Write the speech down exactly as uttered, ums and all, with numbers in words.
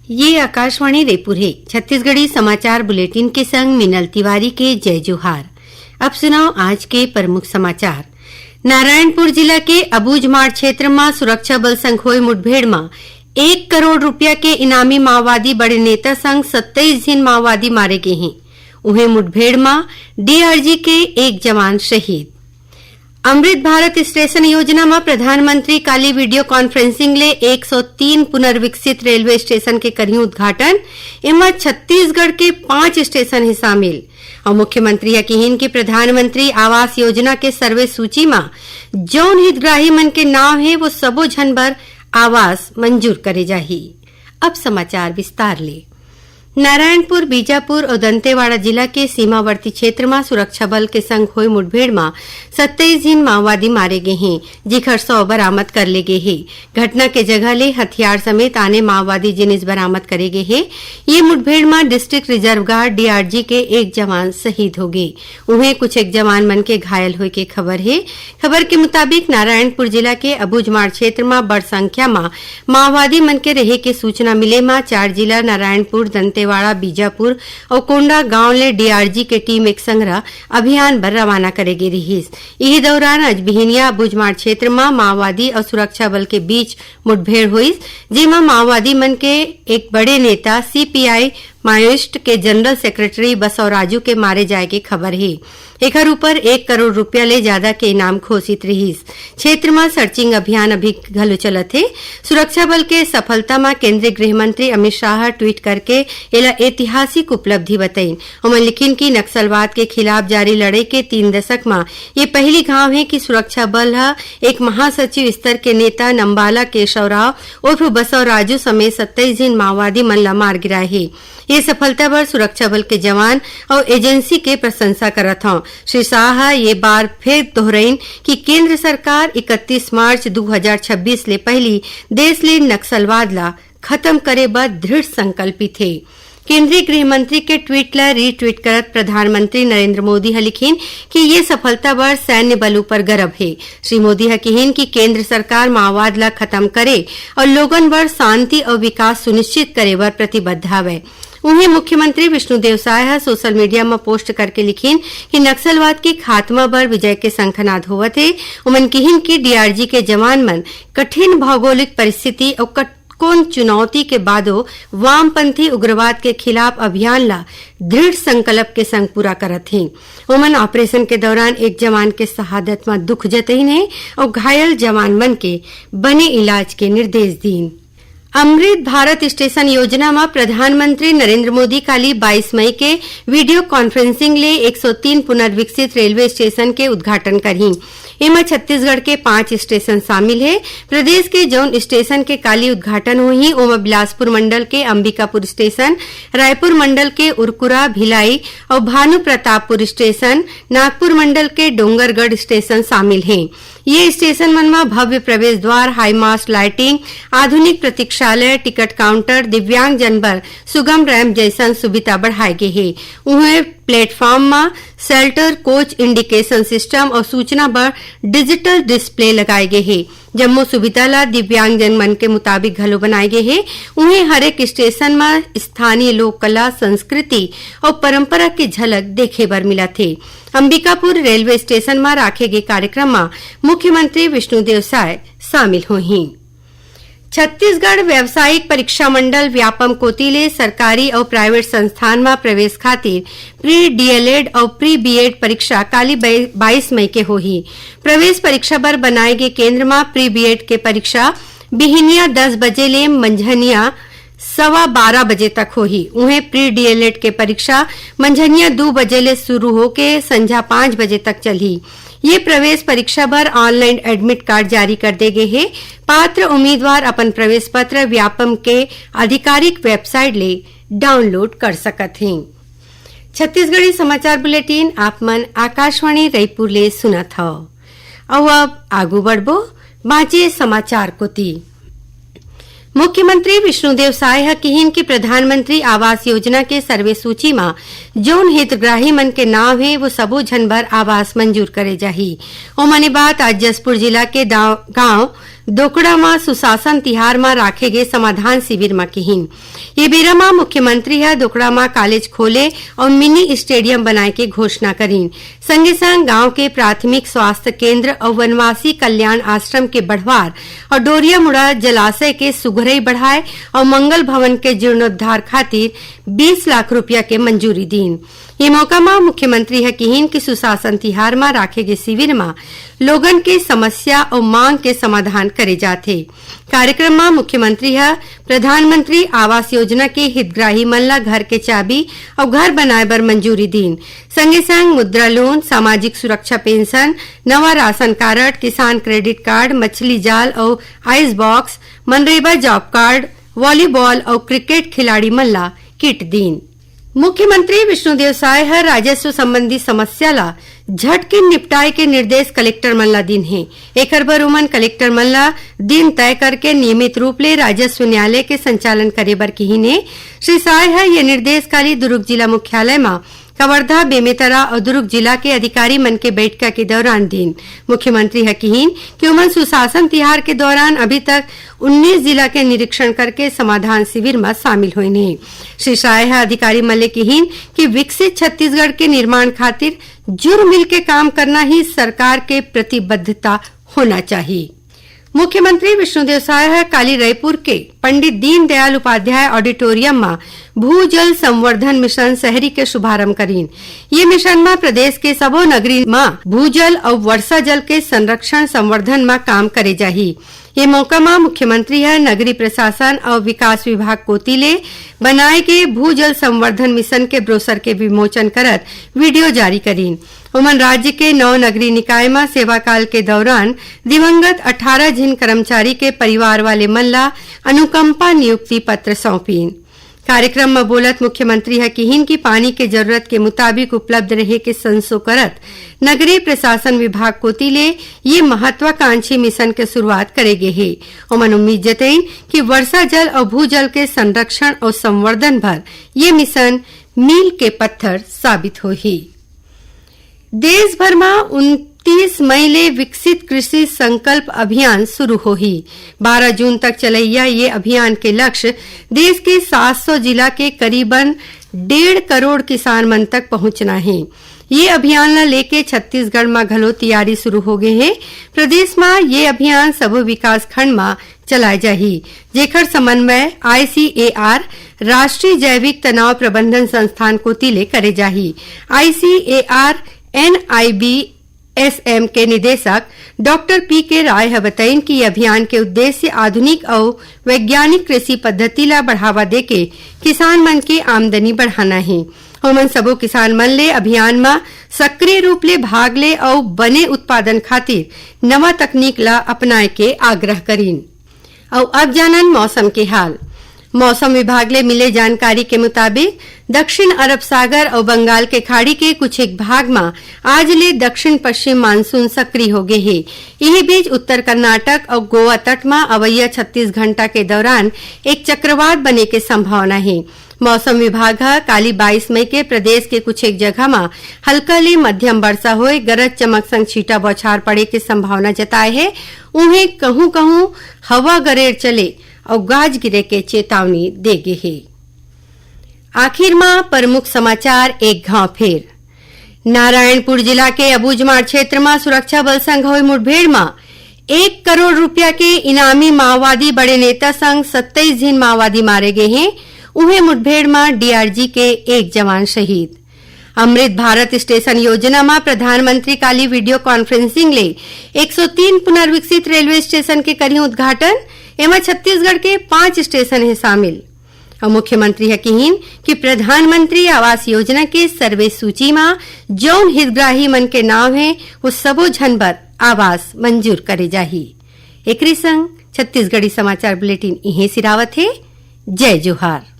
ये आकाशवाणी रायपुर हे। छत्तीसगढ़ी समाचार बुलेटिन के संग मिनल तिवारी के जय जोहार। अब सुनव आज के प्रमुख समाचार। नारायणपुर जिला के अबूझमाड़ क्षेत्र म सुरक्षा बल संग होए मुठभेड़ म एक करोड़ रुपया के इनामी माओवादी बड़े नेता संग सत्ताईस झिन माओवादी मारे गे हें। उहें, मुठभेड़ म डीआरजी के एक जवान शहीद। अमृत भारत स्टेशन योजना म प्रधानमंत्री काली वीडियो कॉन्फ्रेंसिंग ले एक सौ तीन पुनर्विकसित रेलवे स्टेशन के करही उद्घाटन। एमा छत्तीसगढ़ के पांच स्टेशन हे शामिल। अउ मुख्यमंत्री ह किहिन कि प्रधानमंत्री आवास योजना के सर्वे सूची म जउन हितग्राही मन के नाव हे, वो सबो झन बर आवास मंजूर करे जाही। अब समाचार विस्तार ले। नारायणपुर, बीजापुर अउ दंतेवाड़ा जिला के सीमावर्ती क्षेत्र म सुरक्षा बल के संग होए मुठभेड़ म सत्ताईस झिन माओवादी मारे गे हें, जिखर शव बरामद कर ले गे हे। घटना के जगह ले हथियार समेत आने माओवादी जिनिस बरामद करे गे हे। ये मुठभेड़ म डिस्ट्रिक्ट रिजर्व गार्ड, डीआरजी, के एक जवान शहीद हो गे। उहें, कुछ एक जवान मन के घायल होए के खबर हे। खबर के मुताबिक, नारायणपुर जिला के अबूझमाड़ क्षेत्र म बड़ संख्या म माओवादी मन के रहे के सूचना मिले म चार जिला नारायणपुर, दंतेवाड़ा, बीजापुर अउ कोंडागांव ले डीआरजी के टीम एक संघरा अभियान बर रवाना करे गे रिहिस। इही दौरान आज बिहिनिया अबूझमाड़ क्षेत्र म माओवादी अउ सुरक्षा बल के बीच मुठभेड़ होइस, जेमा माओवादी मन के एक बड़े नेता सीपीआई माओइस्ट के जनरल सेक्रेटरी बसवराजू के मारे जाए के खबर हे। एखर ऊपर एक करोड़ रुपया ले जादा के इनाम घोषित रिहिस। क्षेत्र म सर्चिंग अभियान अभी घलो चलत हे। सुरक्षा बल के सफलता म केंद्रीय गृह मंत्री अमित शाह ह ट्वीट करके एला ऐतिहासिक उपलब्धि बतइन। ओमन लिखिन कि नक्सलवाद के खिलाफ जारी लड़ाई के तीन दशक म ये पहली घाव हे कि सुरक्षा बल ह एक महासचिव स्तर के नेता नंबाला केशव राव उर्फ बसव राजू समेत सत्ताईस झिन माओवादी मन ला मार गिराए हे। ये सफलता बर सुरक्षा बल के जवान अउ एजेंसी के प्रशंसा करत हौं। श्री शाह ह ये बार फेर दोहरइन कि केंद्र सरकार इकतीस मार्च दू हजार छब्बीस ले पहिली देश ले नक्सलवाद ला खत्म करे बर दृढ़ संकल्पित हे। केंद्रीय गृह मंत्री के ट्वीट ला रीट्वीट करत प्रधानमंत्री नरेंद्र मोदी ह लिखिन कि ये सफलता बर सैन्य बल ऊपर गर्व हे। श्री मोदी ह किहिन कि केंद्र सरकार माओवाद ला खत्म करे अउ लोगन बर शांति अउ विकास सुनिश्चित करे बर प्रतिबद्ध हवय। उहें, मुख्यमंत्री विष्णुदेव साय ह सोशल मीडिया म पोस्ट करके लिखिन कि नक्सलवाद के खात्मा बर विजय के शंखनाद होवत हे। उमन किहिन कि डीआरजी के जवान मन कठिन भौगोलिक परिस्थिति अउ कटकोन चुनौती के बादो वामपंथी उग्रवाद के खिलाफ अभियान ला दृढ़ संकल्प के संग पूरा करत हें। ओमन ऑपरेशन के दौरान एक जवान के शहादत म दुख जतइन हे अउ घायल जवान मन के बने इलाज के निर्देश दीन। अमृत भारत स्टेशन योजना म प्रधानमंत्री नरेंद्र मोदी काली बाईस मई के वीडियो कॉन्फ्रेंसिंग ले एक सौ तीन पुनर्विकसित रेलवे स्टेशन के उद्घाटन करही। एमा छत्तीसगढ़ के पांच स्टेशन शामिल हे। प्रदेश के जउन स्टेशन के काली उद्घाटन होही, ओमा बिलासपुर मंडल के अंबिकापुर स्टेशन, रायपुर मंडल के उरकुरा, भिलाई अउ भानुप्रतापपुर स्टेशन, नागपुर मंडल के डोंगरगढ़ स्टेशन शामिल हे। ये स्टेशन मन म भव्य प्रवेश द्वार, हाई मास्ट लाइटिंग, आधुनिक प्रतीक्षालय, टिकट काउंटर, दिव्यांगजन बर सुगम रैंप जैसन सुविधा बढ़ाए गे हे। उहें, प्लेटफॉर्म म शेल्टर, कोच इंडिकेशन सिस्टम अउ सूचना बर डिजिटल डिस्प्ले लगाए गे हे। जम्मो सुविधा ला दिव्यांगजन मन के मुताबिक घलो बनाए गे हे। उहें, हरेक स्टेशन म स्थानीय लोक कला, संस्कृति अउ परंपरा के झलक देखे बर मिलत हे। अंबिकापुर रेलवे स्टेशन म राखे गे कार्यक्रम म मुख्यमंत्री विष्णुदेव साय शामिल होही। छत्तीसगढ़ व्यावसायिक परीक्षा मंडल, व्यापम, कोति ले सरकारी अउ प्राइवेट संस्थान म प्रवेश खातिर प्री डीएलएड अउ प्री बीएड परीक्षा काली बै-, बाईस मई के होही। प्रवेश परीक्षा बर बनाए गे केंद्र म प्री बीएड के परीक्षा बिहिनिया दस बजे ले मंझनिया सवा बारह बजे तक होही। उहें, प्री डीएलएड के परीक्षा मंझनिया दू बजे ले शुरू होके संझा पाँच बजे तक चलही। ये प्रवेश परीक्षा बर ऑनलाइन एडमिट कार्ड जारी कर दे गे हे। पात्र उम्मीदवार अपन प्रवेश पत्र व्यापम के आधिकारिक वेबसाइट ले डाउनलोड कर सकत हें। छत्तीसगढ़ी समाचार बुलेटिन आप मन आकाशवाणी रायपुर ले सुनत हव। अउ अब आगू बढ़बो बांचे समाचार कोति। मुख्यमंत्री विष्णुदेव साय ह किहिन कि प्रधानमंत्री आवास योजना के सर्वे सूची म जउन हितग्राही मन के नाव हे, वो सबो झन बर आवास मंजूर करे जाही। ओमन ए बात आज जशपुर जिला के दाव-, गांव दोकड़ा म सुशासन तिहार म राखे गे समाधान शिविर म किहिन। ये बेरा म मुख्यमंत्री ह दोकड़ा म कॉलेज खोले अउ मिनी स्टेडियम बनाए के घोषणा करिन। संगे संग गांव के प्राथमिक स्वास्थ्य केंद्र अउ वनवासी कल्याण आश्रम के बढ़वार अउ डोरियामुड़ा जलाशय के सुघरई बढ़ाए अउ मंगल भवन के जीर्णोद्धार खातिर बीस लाख रुपया के मंजूरी दीन। ये मौका म मुख्यमंत्री ह किहिन कि सुशासन तिहार म राखे गे शिविर म लोगन के समस्या अउ मांग के समाधान करे जाथे। कार्यक्रम म मुख्यमंत्री ह प्रधानमंत्री आवास योजना के हितग्राही मन ल घर के चाबी अउ घर बनाए बर मंजूरी दीन। संगे संग मुद्रा लोन, सामाजिक सुरक्षा पेंशन, नवा राशन कारड, किसान क्रेडिट कार्ड, मछली जाल अउ ice box, Manrega job card, volleyball अउ क्रिकेट खिलाड़ी मन ल किट दीन। मुख्यमंत्री विष्णुदेव साय ह राजस्व संबंधी समस्या ल झटकिन निपटाए के निर्देश कलेक्टर मन ल दीन हे। एखर बर ओमन कलेक्टर मन ल दिन तय करके नियमित रूप ले राजस्व न्यायालय के संचालन करे बर किहिन हे। श्री साय ह ये निर्देश काली दुर्ग जिला मुख्यालय म कवर्धा, बेमेतरा अउ दुर्ग जिला के अधिकारी मन के बैठका के दौरान दीन। मुख्यमंत्री ह किहिन कि ओमन सुशासन तिहार के दौरान अभी तक उन्नीस जिला के निरीक्षण करके समाधान शिविर म शामिल होइन हे। श्री साय ह अधिकारी मन ले किहिन कि विकसित छत्तीसगढ़ के निर्माण खातिर जुर मिल के काम करना ही सरकार के प्रतिबद्धता होना चाहिए। मुख्यमंत्री विष्णुदेव साय ह काली रायपुर के पंडित दीनदयाल उपाध्याय ऑडिटोरियम म भूजल संवर्धन मिशन शहरी के शुभारंभ करीन। ये मिशन म प्रदेश के सबो नगरी म भूजल अउ वर्षा जल के संरक्षण संवर्धन म काम करे जाही। ये मौका म मुख्यमंत्री ह नगरी प्रशासन अउ विकास विभाग कोति ले बनाए गे भूजल संवर्धन मिशन के ब्रोशर के विमोचन करत वीडियो जारी करीन। ओमन राज्य के नौ नगरीय निकाय म सेवाकाल के दौरान दिवंगत अठारह झिन कर्मचारी के परिवार वाले मन ल अनुकंपा नियुक्ति पत्र सौंपिन। कार्यक्रम म बोलत मुख्यमंत्री ह किहिन कि पानी के जरूरत के मुताबिक उपलब्ध रहे के संसो करत नगरीय प्रशासन विभाग कोति ले ये महत्वाकांक्षी मिशन के शुरुआत करे गे हे। ओमन उम्मीद जतइन कि वर्षा जल अउ भूजल के संरक्षण अउ संवर्धन बर ये मिशन मील के पत्थर साबित होही। देश भर म उनतीस मई ले विकसित कृषि संकल्प अभियान शुरू होही। बारह जून तक चलइया ये अभियान के लक्ष्य देश के सात सौ जिला के करीबन डेढ़ करोड़ किसान मन तक पहुंचना हे। ये अभियान ल लेके छत्तीसगढ़ म घलो तैयारी शुरू हो गे हे। प्रदेश म ये अभियान सबो विकास खंड म चलाए जाही, जेखर समन्वय आईसीएआर, राष्ट्रीय जैविक तनाव प्रबंधन संस्थान कोति ले करे जाही। आईसीएआर एनआईबीएसएम के निदेशक डॉक्टर पी के राय ह बताइन कि ये अभियान के उद्देश्य आधुनिक अउ वैज्ञानिक कृषि पद्धति ला बढ़ावा देके किसान मन के आमदनी बढ़ाना हे। ओमन सबो किसान मन ले अभियान म सक्रिय रूप ले भाग ले अउ बने उत्पादन खातिर नवा तकनीक ला अपनाए के आग्रह करीन। अउ अब जानन मौसम के हाल। मौसम विभाग ले मिले जानकारी के मुताबिक, दक्षिण अरब सागर अउ बंगाल के खाड़ी के कुछ एक भाग म आज ले दक्षिण पश्चिम मानसून सक्रिय हो गे हे। इही बीच उत्तर कर्नाटक अउ गोवा तट म अवइया छत्तीस घंटा के दौरान एक चक्रवात बने के संभावना हे। मौसम विभाग ह काली बाईस मई के प्रदेश के कुछ एक जगह म हल्का ले मध्यम वर्षा होए, गरज चमक संग छींटा बौछार पड़े के संभावना जताए हे। उहें, कहूं-कहूं हवा गरेर चले अउ गाज गिरे के चेतावनी दे गे हे। आखिर म प्रमुख समाचार एक घांव फेर। नारायणपुर जिला के अबूझमाड़ क्षेत्र म सुरक्षा बल संग होए मुठभेड़ म एक करोड़ रुपया के इनामी माओवादी बड़े नेता संग सत्ताईस झिन माओवादी मारे गे हें। उहें, मुठभेड़ म डीआरजी के एक जवान शहीद। अमृत भारत स्टेशन योजना म प्रधानमंत्री काली वीडियो कॉन्फ्रेंसिंग ले एक सौ तीन पुनर्विकसित रेलवे स्टेशन के करिन उद्घाटन। एमा छत्तीसगढ़ के पांच स्टेशन हे शामिल। अउ मुख्यमंत्री ह किहिन कि प्रधानमंत्री आवास योजना के सर्वे सूची म जउन हितग्राही मन के नाव हे, वो सबो झन बर आवास मंजूर करे जाही। एकरे संग छत्तीसगढ़ी समाचार बुलेटिन इहें सिरावत हे। जय जोहार।